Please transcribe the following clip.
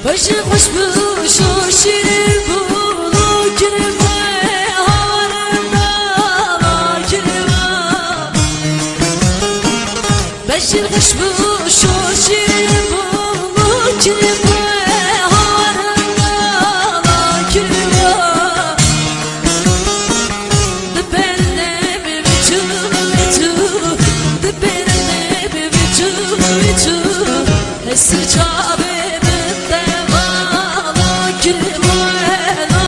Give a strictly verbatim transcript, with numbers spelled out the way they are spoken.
Beşir xweş bû, şo şîrîn bû, lo kirî xwe hawarim da, la kirî xwe. Beşir xweş bû,